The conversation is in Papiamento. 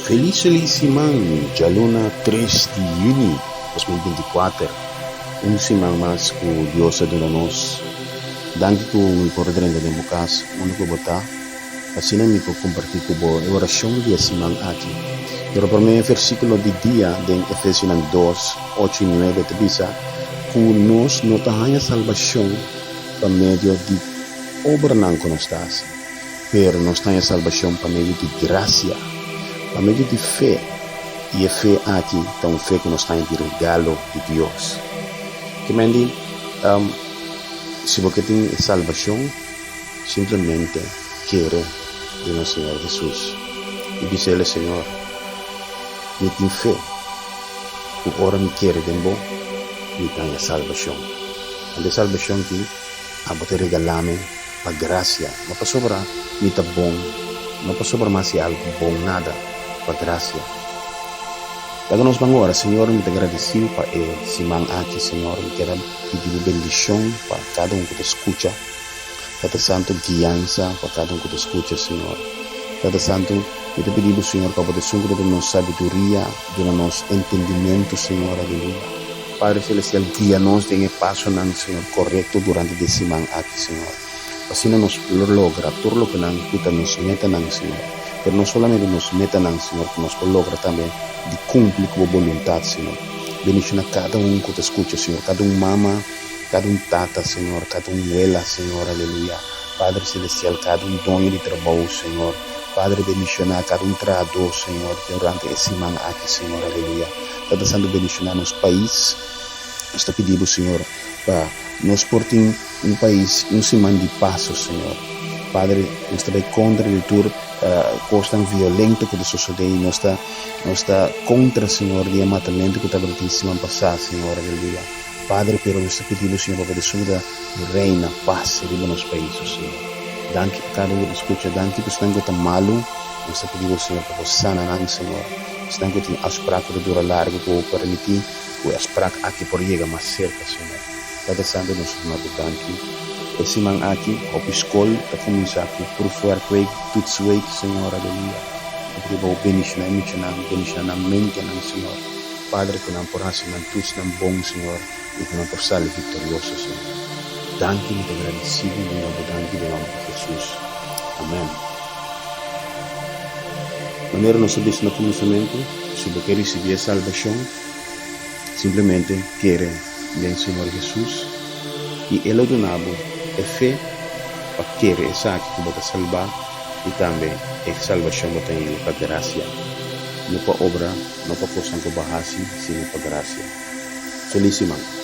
Felis felis siman, djaluna tres di yüni 2024, un siman mas ku Dios a duna nos. Danki ku mi por drenta den bo kas unda ku bo ta, asina mi por kompartí ku bo e orashon di e siman aki. Pero promé versíkulo di dia den Efesionan dos, ocho i nuebe ta bisa ku nos no ta haña salbashon pa medio di obranan ku nos ta hasi. Pero nos ta haña salbashon pa medio di grasia, pa medio di fe, i e fe aki ta un fe ku nos ta haña di regalo di Dios. Ke men di, si bo ke tin e salbashon, simplemente kere den nos Señor Hesus i bis'El, Señor, mi tin fe ku ora mi kere den bo, mi ta haña salbashon. Anto e salbashon ki abo ta regalá mi Pa gracia, no pasobra mi ta bon, no pasobra mi haci algo bon, nada, pa gracia. Laga nos ban ora, Señor, mi ta gradeciu pa e siman aki, Señor, mi kier a pidi bo bendicion pa cada un cu ta scucha. Tata Santo, guiansa pa cada un cu ta scucha, Señor. Tata Santo, mi ta pidi bo, Señor, pa bo ta esun cu ta duna nos sabiduria, duna nos entendimento, Señor, aleluya. Padre Celestial, guia nos den e pasonan, Señor, korekto durante di e siman aki, Señor. Asina nos por logra tur lokenan ku ta nos metanan, Señor. Pero no solamente nos metanan, Señor, ku nos por logra tambe di kumpli ku Bo boluntat, Señor. Bendishona kada un ku ta skucha, Señor, kada un mama, kada un tata, Señor, kada un wela, Señor, aleluya. Padre Celestial, kada un doño di trabou, Señor. Padre, bendishona kada un trahadó, Señor, durante e siman aki, Señor, aleluya. Tata Santu bendiciona nos pais. Nos ta pidi bo Señor pa nos por tin un pais un siman di pas o Señor. Padre nos ta bay contra di tur cosnan violento cu ta sosode y nos ta nos ta contra Señor di e matamento cu tabata tin siman pasa Señor aleluya. Padre pero nos ta pidi bo Señor pa bo ta reina pas riba nos pais o Señor. Danki pa cada un cu ta scucha danki pa esnan cu ta malo nos ta pidi bo Señor pa bo sana nan Señor. Esnan ku tin afsprak ku ta dura largu ku bo permití ku e afsprak aki por yega mas serka, Señor. Tata Santu, nos ta duna bo danki. E siman aki, hopi skol ta kuminsá ku proefwerkweek, toetsweek, Señor, aleluya. Ta pidi pa bo bendishoná e muchanan, bendishoná nan mentenan, Señor. Padre, ku nan por hasi nan toetsnan bon, Señor, i ku nan por sali viktorioso, Señor. Danki, mi ta gradisí bo, mi duna bo danki den nòmber di Hesus. Amèn. Manera nos a bisa na kuminsamentu, si bo ke risibí e salbashon, simplemente kere den Señor Hesus i E lo duna bo e fe pa kere esaki ku bo ta salbá i tambe e salbashon bo ta hende pa grasia, no pa obra, no pa kosnan ku bo a hasi, sino pa grasia. Felis siman!